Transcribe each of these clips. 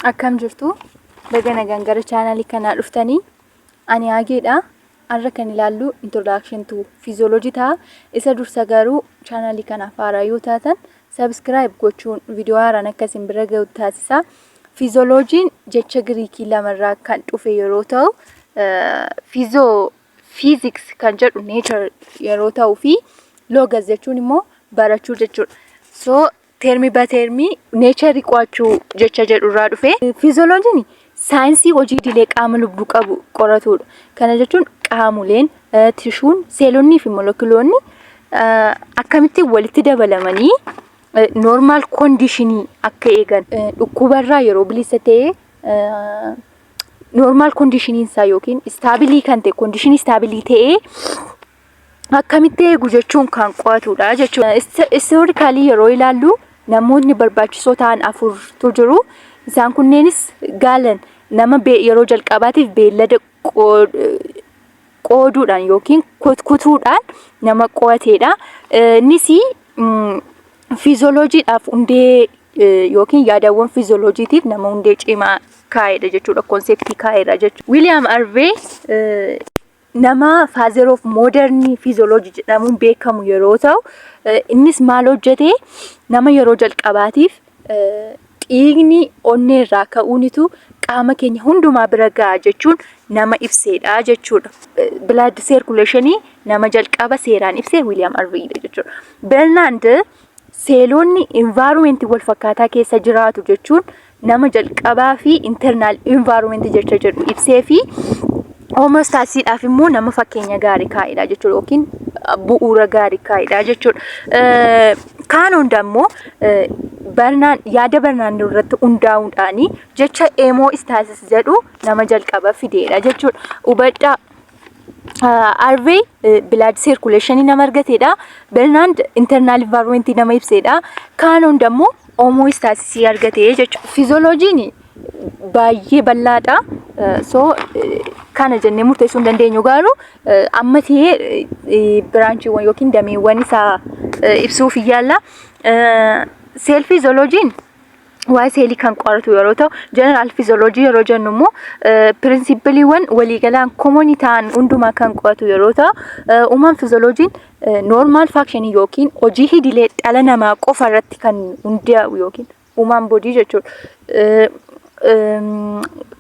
Akkam jirtu? Baga nagaan gara chaanaalii kanaa dhuftanii. Ani Haageedha. Har'a kan ilaallu Introduction to Physiology ta'a. Isa dursa garuu chaanaalii kanaaf haaraa yoo taatan subscribe gochuun viidiyoo haaraan akka isin bira gahu taasisa. Fiizooloojiin jecha Giriikii lamarraa kan dhufe yeroo ta'u, fiizoo physics kan jedhu nature yeroo ta'uu fi logos jechuun immoo barachuu jechuudha. So term by term nature qo'achuu jecha jedhu irraa dhufe. Fiizooloojiin saayinsii hojii idilee qaama lubbuu qabu qoratudha. Kana jechuun qaamoleen, tishuun, seelonnii fi molekuloonni akkamittiin walitti dabalamanii normal conditionii akka eegan, dhukkubarraa yeroo bilisa ta'e, normal conditioniin isaa yookiin stable kan ta'e, conditionii stable ta'ee akkamitti eegu jechuun kan qo'atudha jechuudha. Historically yeroo ilaallu namoonni barbaachisoo ta'an afurtu jiru. Isaan kunneenis Galen, nama yeroo jalqabaatiif beellada qooduudhaan yookiin kutuudhaan nama qo'atedha. Innis fiizooloojiidhaaf hundee yookiin yaadawwan fiizooloojiitiif nama hundee cimaa kaa'edha jechuudha. Conceptii kaa'edha jechuudha. William Harvey nama father of modern physiology jedhamuun beekamu yeroo ta'u, innis maal hojjete? Nama yeroo jalqabaatiif dhiigni onnee irraa ka'uunitu qaama keenya hundumaa bira ga'a jechuun nama ibseedha jechuudha. Blood circulationii nama jalqaba seeraan ibse William Harveyidha jechuudha. Bernard seelonni environmentii wal fakkaataa keessa jiraatu jechuun nama jalqabaa fi internal environment jecha jedhu ibsee fi homeostasisiidhaaf immoo nama fakkeenya gaarii kaa'edha jechuudha yookiin bu'uura gaarii kaa'edha jechuudha. Kaan hunda immoo Bernard, yaada Bernard irratti hundaa'uudhaan jecha homeostasis jedhu nama jalqaba fideedha jechuudha. Hubadhaa. Harvey blood circulation nama argateedha. Bernard internal environment nama ibseedha. Kaan hunda immoo homeostasisii argate jechuudha. Fiizooloojiin baay'ee bal'aadha. So kana jennee murteessuu hin dandeenyu, garuu amma ta'ee branchiiwwan yookiin dameewwan isaa ibsuuf yaalla. Cell fiizooloojiin waa'ee seelii kan qoratu yeroo ta'u, general physiology yeroo jennu immoo principleiiwwan waliigalaan commonii ta'an hundumaa kan qo'atu yeroo ta'u, human physiologyn normal functionii yookiin hojii idilee dhala namaa qofa irratti kan hundaa'u yookiin human body jechuudha.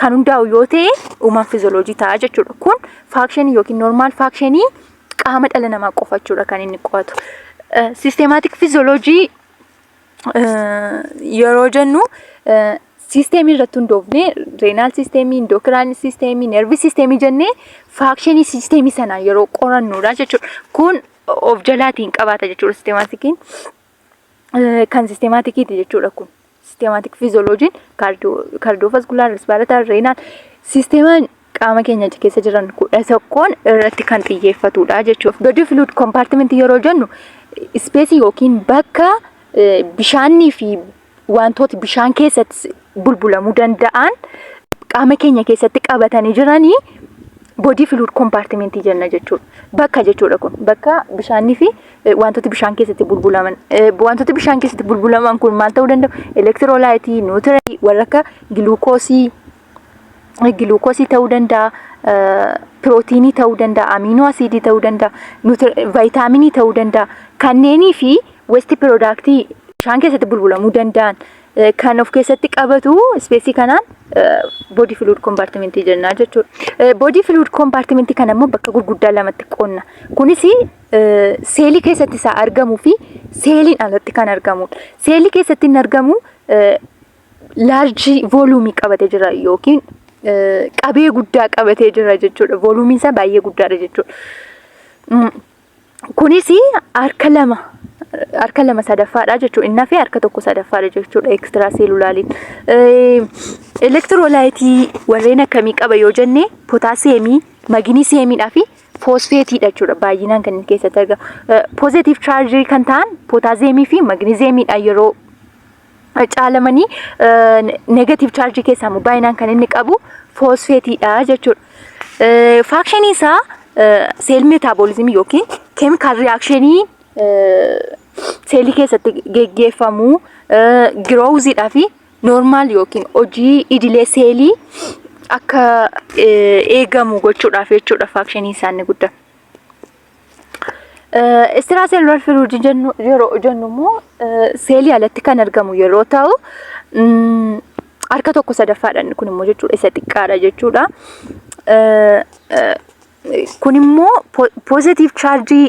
Kan hundaa'u yoo ta'e human physiology ta'a jechuudha. Kun functionii yookiin normal functionii qaama dhala namaa qofa jechuudha kan inni qo'atu. Systematic physiology yeroo jennu systemii irratti hundoofne renal systemii, endocrine systemii, nerve systemii jennee functionii systemii sanaa yeroo qorannudha jechuudha. Kun of jalaatiin qabaata jechuudha systematiciin. Kan systematiciiti jechuudha kun. Systematic physiologyn cardiovascular, respiratory, renal systemaan qaama keenya keessa jiran 11n irratti kan xiyyeeffatudha jechuudha. Body fluid compartmentii yeroo jennu spaceii yookiin bakka bishaanii fi wantooti bishaan keessatti bulbulamuu danda'an qaama keenya keessatti qabatanii jiranii body fluid compartmentii jenna jechuudha. Bakka jechuudha kun bakka bishaanii fi wantooti bishaan keessatti bulbulaman. Wantooti bishaan keessatti bulbulaman kun maal ta'uu danda'u? Electrolyteii, nutrientii warra akka glucoseii ta'uu danda'a, pirootiinii ta'uu danda'a, amino acidii ta'uu danda'a, vaayitaaminii ta'uu danda'a. Kanneenii fi waste productii bishaan keessatti bulbulamuu danda'an kan of keessatti qabatu spaceii kanaan body fluid compartmentii jennaa jechuudha. Body fluid compartmentii kana immoo bakka gurguddaa lamatti qoonna. Kunis seelii keessatti isaa argamuu fi seeliin alatti kan argamudha. Seelii keessatti inni argamu large volumeii qabatee jira yookiin qabee guddaa qabatee jira jechuudha. Volumeiin isaa baay'ee guddaadha jechuudha. Kunis harka lama sadaffaadha jechuudha. Inni hafe harka tokko sadaffaadha jechuudha extracellulariin. Electrolyteii warreen akkamii qaba yoo jenne, potassiumii, magnesiumiidhaa fi phosphateiidha jechuudha baay'inaan kan inni keessatti argamu. Positive chargeii kan ta'an potassiumii fi magnesiumiidha yeroo caalamanii, negative chargeii keessaa immoo baay'inaan kan inni qabu phosphateiidha jechuudha. Functionii isaa cell metabolismii yookiin chemical reactionii seelii keessatti geggeeffamu, growthiidhaa fi Normal yookiin hojii idilee seelii akka eegamu gochuudhaaf jechuudha functionii isaa inni guddaa. Extracellular fluid jennu yeroo jennu immoo seelii alatti kan argamu yeroo ta'u, harka tokko sadaffaadha inni kun immoo jechuudha, isa xiqqaadha jechuudha. Kun immoo positive chargeii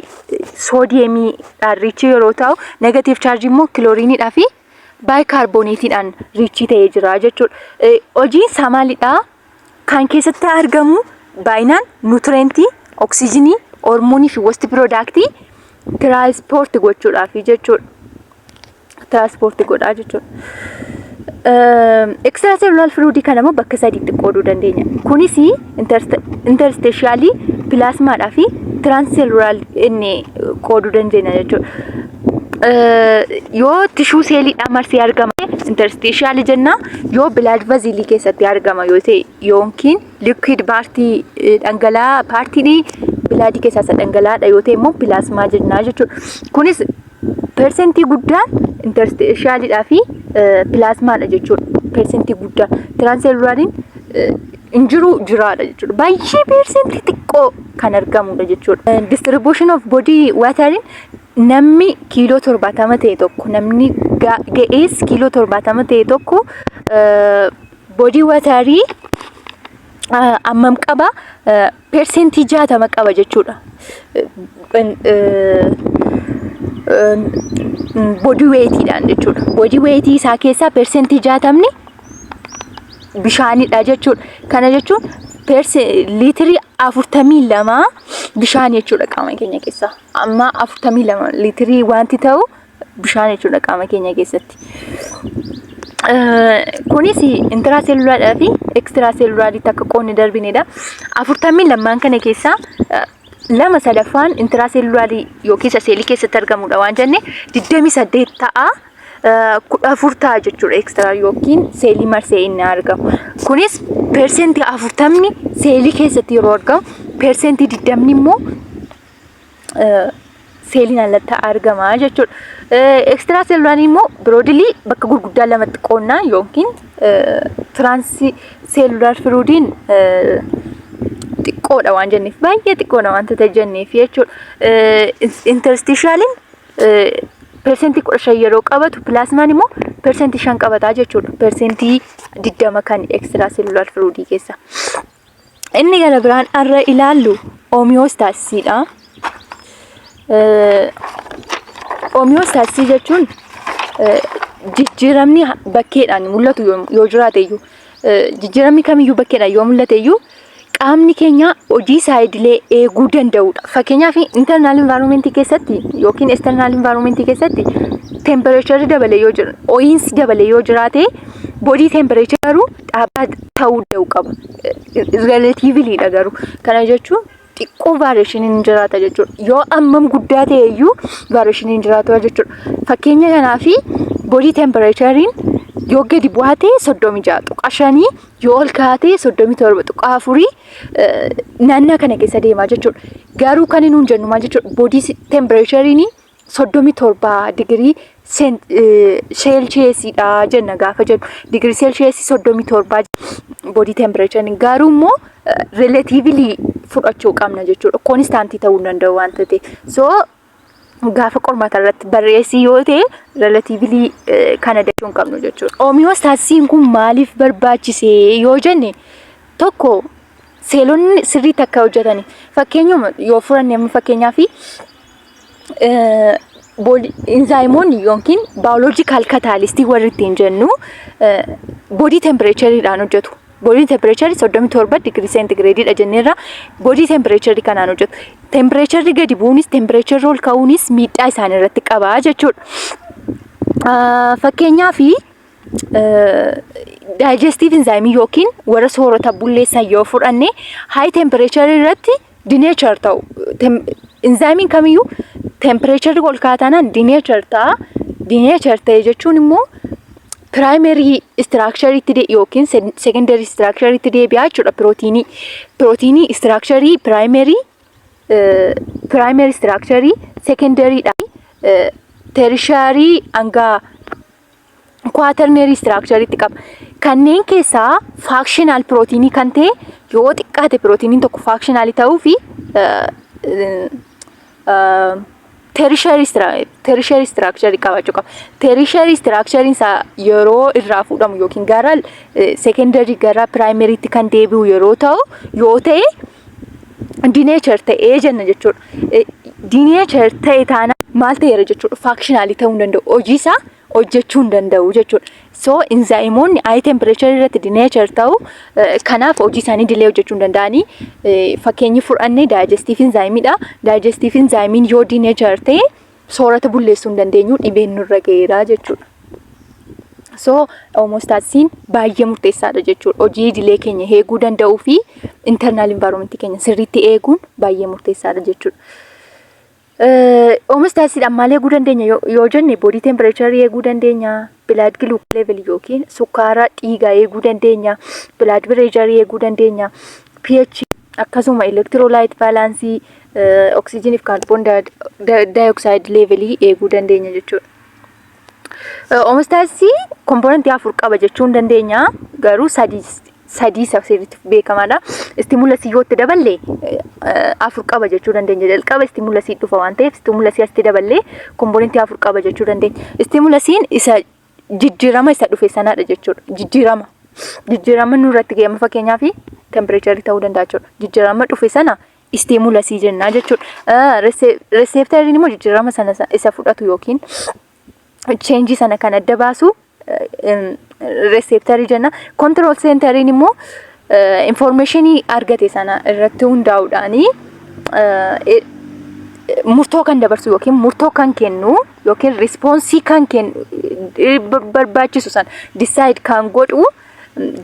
soodiyeemiidhaan richii yeroo ta'u, negative chargeii immoo kilooriiniidhaa fi bicarbonateiidhaan richii ta'ee jira jechuudha. Hojiin isaa maalidhaa? Kan keessatti argamu baay'inaan nutrientii, oksijiinii, hormoonii fi waste productii transport gochuudhaaf jechuudha. Transport godhaa jechuudha. Extracellular fluidii kana immoo bakka sadiitti qooduu dandeenya. Kunis interstitialii, plasmaadhaa fi transcellular inni qooduu dandeenya jechuudha. Yoo tissue seeliidhaan marsee argama interstitialii jenna. Yoo blood vesselii keessatti argama yoo ta'e yookiin liquid partii, dhangala'aa partiin bloodii keessaa isa dhangala'aadha yoo ta'e immoo plasma jennaa jechuudha. Kunis percentii guddaan interstitialiidhaa fi plasmaadha jechuudha. Percentii guddaan transcellulariin hin jiru, jiraadha jechuudha. Baay'ee percentii xiqqoo kan argamudha jechuudha. Distribution of body wateriin, namni kiiloo 70 ta'e tokko, namni ga'ees kiiloo 70 ta'e tokko body waterii hammam qaba? 60% qaba jechuudha. Body weightiidhaan jechuudha. Body weightii isaa keessaa 60% bishaanidha jechuudha. Kana jechuun liitirii 42 bishaan jechuudha qaama keenya keessaa. Amma 42 liitirii wanti ta'u bishaan jechuudha qaama keenya keessatti. Kunis intracellularidhaa fi extracellulariitti akka qoonni darbinedha. 42n kana keessaa lama sadaffaan intracellularii yookiin isa seelii keessatti argamudha waan jenne, 28 ta'a. 14 ta'a jechuudha extra yookiin seelii marsee inni argamu. Kunis 40% seelii keessatti yeroo argamu, 20% immoo seeliin alatti argama jechuudha. Extracellularii immoo broadly bakka gurguddaa lamatti qoonnaa, yookiin transcellular fluidiin xiqqoodha waan jenneef, baay'ee xiqqoodha wanta ta'e jenneef jechuudha. Interstitialiin 15% yeroo qabatu, plasmaan immoo 5% qabataa jechuudha. 20% kan extracellular fluidii keessa. Inni gara biraan har'a ilaallu homeostasisiidha. Homeostasisii jechuun jijjiiramni bakkeedhaan mul'atu yoo jiraate iyyuu, jijjiiramni kamiyyuu bakkeedhaan yoo mul'ate iyyuu, qaamni keenya hojii isaa idilee eeguu danda'udha. Fakkeenyaaf, internal environment keessatti yookiin external environment keessatti temperatureri dabalee yoo jiru, ho'iinsi dabalee yoo jiraate, body temperature garuu dhaabbataa ta'uu danda'u qaba. Relativelyidha garuu. Kana jechuun xiqqoo variationiin jiraata jechuudha. Yoo ammam guddaa ta'e iyyuu variationiin jiraata jechuudha. Fakkeenya kanaafi body temperatureiin yoo gadi bu'aa ta'e 36.5, yoo ol kaatee 37.4 naannoo kana keessa deemaa jechuudha. Garuu kan nuun jennu maal jechuudha? Body temperatureiin 37 digirii Celsiusiidha jenna gaafa jennu, digirii Celsiusii 37 body temperatureiin, garuu immoo relatively fudhachuu qabna jechuudha. Constantii ta'uu hin danda'u waanta ta'e. So gaafa qormaata irratti barreessii yoo ta'e relatively kana dachuu hin qabnu jechuudha. Homeostasisiin kun maaliif barbaachise yoo jenne, tokko seelonni sirriitti akka hojjetani. Fakkeenyuma yoo fudhanne, amma fakkeenyaaf enzymeoonni yookiin biological catalystii warri ittiin jennu body temperatureiidhaan hojjetu. Body temperatureii 37 digirii seentigireediidha jenneerra, body temperatureii kanaan hojjetu. Temperatureri gadi bu'uunis temperatureri ol ka'uunis miidhaa isaan irratti qaba jechuudha. Fakkeenyaaf, digestive enzymeii yookiin warra soorata bulleessan yoo fudhanne, high temperatureii irratti denature ta'u. Enzymeiin kamiyyuu temperatureri ol kaataanaan denature ta'a. Denature ta'e jechuun immoo primary structureiitti yookiin secondary structureiitti deebi'aa jechuudha pirootiinii. Pirootiinii structureii primary structureii, secondarydha. Tertiary hanga Quaternary structure'itti qaba. Kanneen keessaa functional pirootiinii kan ta'e, yoo xiqqaate pirootiiniin tokko functional ta'uu fi tertiary structure qabaachuu qaba. Tertiary structure isaa yeroo irraa fuudhamu yookiin gara secondary, gara primarytti kan deebi'u yeroo ta'u, yoo ta'e, denature ta'ee jenna jechuudha. Denature ta'e taana maal ta'eera jechuudha? Functional ta'uu hin danda'u. Hojii isaa hojjechuu hin danda'u jechuudha. So enzymoonni high temperature irratti denature ta'u, kanaaf hojii isaanii dilee hojjechuu hin danda'anii. Fakkeenyi fudhannee digestive enzymiidha. Digestive enzymiin yoo denature ta'e soorata bulleessuu hin dandeenyu, dhibeen nurra ga'eera jechuudha. So homeostasisiin baay'ee murteessaadha jechuudha. Hojii idilee keenya eeguu danda'uu fi internal environment keenya sirriitti eeguun baay'ee murteessaadha jechuudha. Homeostasisiidhaan maal eeguu dandeenya yoo jenne, body temperature eeguu dandeenya, blood glucose level yookiin sukkaara dhiigaa eeguu dandeenya, blood pressure eeguu dandeenya, pH, akkasuma electrolyte balance, oxygen fi carbon dioxide level eeguu dandeenya jechuudha. Homeostasisii componentii afur qaba jechuu hin dandeenya, garuu sadii sadii sirriitti beekamaadha. Stimulusii yoo itti daballe afur qaba jechuu dandeenya. Jalqaba stimulusii dhufa waan ta'eef stimulusii asitti daballee componentii afur qaba jechuu dandeenya. Stimulusiin isa jijjiirama isa dhufe sanaadha jechuudha. Jijjiirama. Jijjiirama nurratti ga'e, fakkeenyaaf temperatureii ta'uu danda'a jechuudha. Jijjiirama dhufe sana stimulusii jennaa jechuudha. Receptoriin immoo jijjiirama sana isa fudhatu yookiin changeii sana kan adda baasu receptorii jenna. Control centeriin immoo informationii argate sana irratti hundaa'uudhaani murtoo kan dabarsu yookiin murtoo kan kennu yookiin responseii kan kennu, barbaachisu sana decide kan godhu,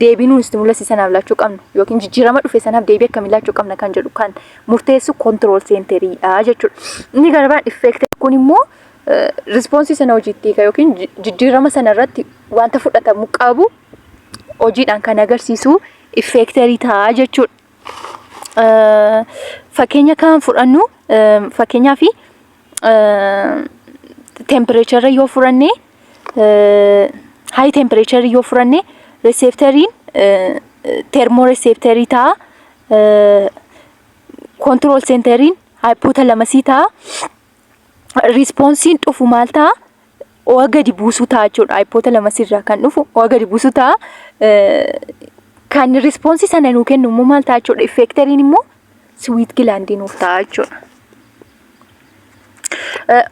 deebii nuun stimulusii sanaaf laachuu qabnu yookiin jijjiirama dhufe sanaaf deebii akkamii laachuu qabna kan jedhu kan murteessu control centeriidha jechuudha. Inni gara biraan effector, kun immoo responseii sana hojiitti hiika yookiin jijjiirama sana irratti wanta fudhatamu qabu hojiidhaan kan agarsiisu effectorii ta'a jechuudha. Fakkeenya kan fudhannu, fakkeenyaaf temperature yoo fudhanne, high temperature yoo fudhanne, receptoriin thermoreceptorii ta'a. Control centeriin hypothalamusii ta'a. Responseiin dhufu maal ta'a? Ho'a gadi buusuu ta'a jechuudha. Hypothalamusii irraa kan dhufu ho'a gadi buusuu ta'a. Kan responseii sana nuu kennu immoo maal ta'a jechuudha? Effectoriin immoo sweat glandii nuuf ta'a jechuudha.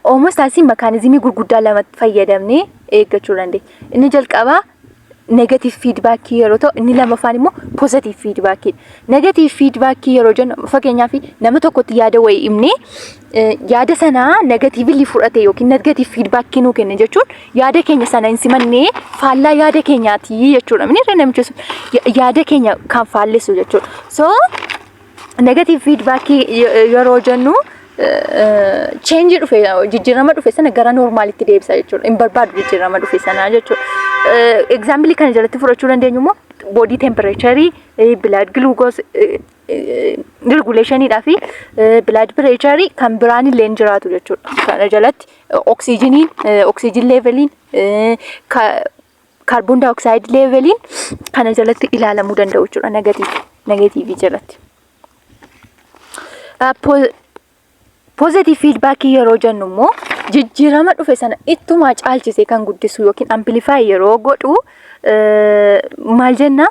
Homeostasisiin mechanismii gurguddaa lamatti fayyadamnee eeggachuu dandeenya. Inni jalqabaa negative feedbackii yeroo ta'u, inni lammaffaan immoo positive feedbackiidha. Negative feedbackii yeroo jennu, fakkeenyaaf nama tokkotti yaada wayii himnee yaada sanaa negatively fudhate yookiin negative feedbackii nuu kenne jechuun yaada keenya sana hin simannee, faallaa yaada keenyaati jechuudha. Inni namichi sun yaada keenya kan faallessu jechuudha. So negative feedbackii yeroo jennu changeii dhufe, jijjiirama dhufe sana gara normalitti deebisa jechuudha. Hin barbaadu jijjiirama dhufe sanaa jechuudha. Exampleii kana jalatti fudhachuu dandeenyu immoo body temperatureii, blood glucose regulationiidhaa fi blood pressureii kan biraan illee hin jiraatu jechuudha. Kana jalatti oxygeniin, oxygen leveliin, carbon dioxide leveliin kana jalatti ilaalamuu danda'u jechuudha negativeii jalatti. Positive feedbackii yeroo jennu immoo jijjiirama dhufe sana ittumaa caalchisee kan guddisu yookiin amplify yeroo godhu maal jenna?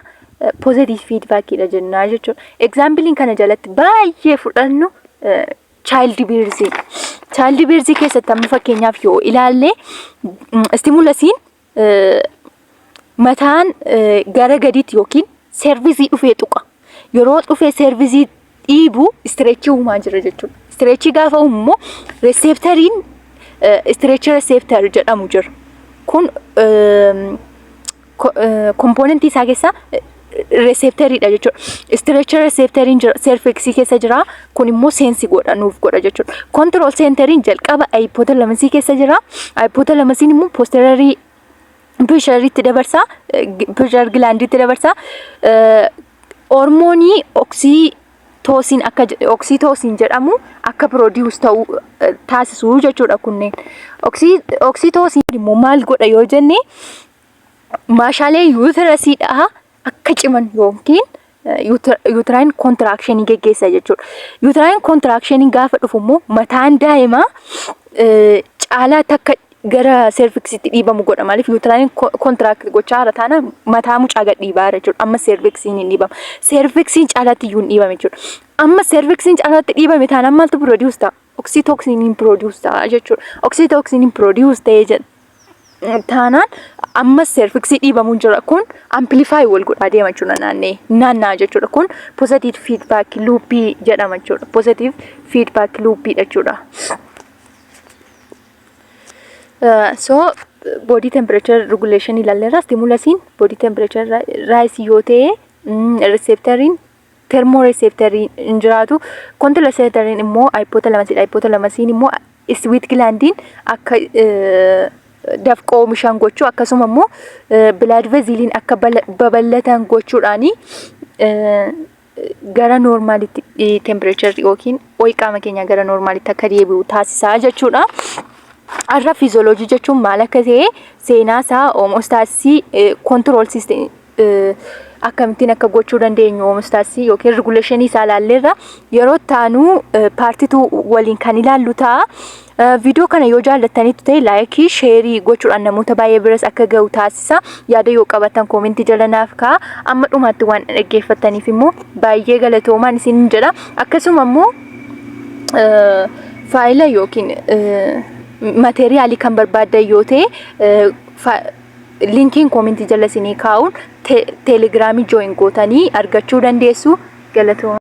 Positive feedbackiidha jennaa jechuudha. Exampleiin kana jalatti baay'ee fudhannu child birthii. Child birthii keessatti amma fakkeenyaaf yoo ilaalle, stimulusiin mataan gara gadiitti yookiin cervixii dhufee tuqa. Yeroo dhufee cervixii dhiibu stretchii uumaa jira jechuudha. Stretchii gaafa uumu immoo receptoriin stretch receptor jedhamu jira. Kun componentii isaa keessaa receptoriidha jechuudha. Stretch receptoriin jira, cervixii keessa jira. Kun immoo sense godha, nuuf godha jechuudha. Control centeriin jalqaba hypothalamusii keessa jira. Hypothalamusiin immoo posterior pituitaryitti dabarsa, pituitary glandiitti dabarsa. Hormoonii oxytocin, akka oxytocin jedhamu akka produce ta'uu taasisu jechuudha kunneen. Oxytocin immoo maal godha yoo jenne Maashaalee uterusiidhaa akka ciman yookiin uterine contractionii geggeessa jechuudha. Uterine contractionii gaafa dhufu immoo mataan daa'imaa caalaatti akka gara cervixitti dhiibamu godha. Maaliif? Uterine contract gochaa jira taana mataa mucaa gad dhiibaa jira jechuudha. Amma cervixiin hin dhiibama. Cervixiin caalaatti iyyuu hin dhiibame jechuudha. Amma cervixiin caalaatti dhiibame taanaan maaltu produce ta'a? Oxytociniin produce ta'a jechuudha. Oxytociniin produce ta'ee jedha. Taanaan amma cervixii dhiibamuun jira, kun amplify wal godhaa deema jechuudha, naannee naannaa jechuudha. Kun positive feedback loopii jedhama jechuudha. Positive feedback loopii jechuudha. So body temperature regulation ilaalleerra. Stimulusiin body temperature rise yoo ta'e, receptoriin thermoreceptoriin hin jiraatu. Control receptoriin immoo hypothalamusiidha. Hypothalamusiin immoo sweat glandiin akka dafqa oomishan gochuu, akkasuma immoo blood vesseliin akka babal'atan gochuudhaani gara normalitti temperature yookiin ho'i qaama keenyaa gara normalitti akka deebi'u taasisaa jechuudha. Har'a fiizooloojii jechuun maal akka ta'e, seenaa isaa, homeostasisii, control system akkamittiin akka gochuu dandeenyu, homeostasisii yookiin regulationii isaa ilaalleerra. Yeroo taanuu part two waliin kan ilaallu ta'a. Viidiyoo kana yoo jaallattanitti ta'e likeii, shareii gochuudhaan namoota baay'ee biras akka ga'u taasisa. Yaada yoo qabaattan commentii jala naaf ka'a. Amma dhumaatti waan dhaggeeffattaniif immoo baay'ee galatoomaan isin jedha. Akkasuma immoo faayila yookiin materialii kan barbaaddan yoo ta'e, linkiin commentii jala isinii kaa'uun teelegiraamii join gootanii argachuu dandeessu. Galatooma.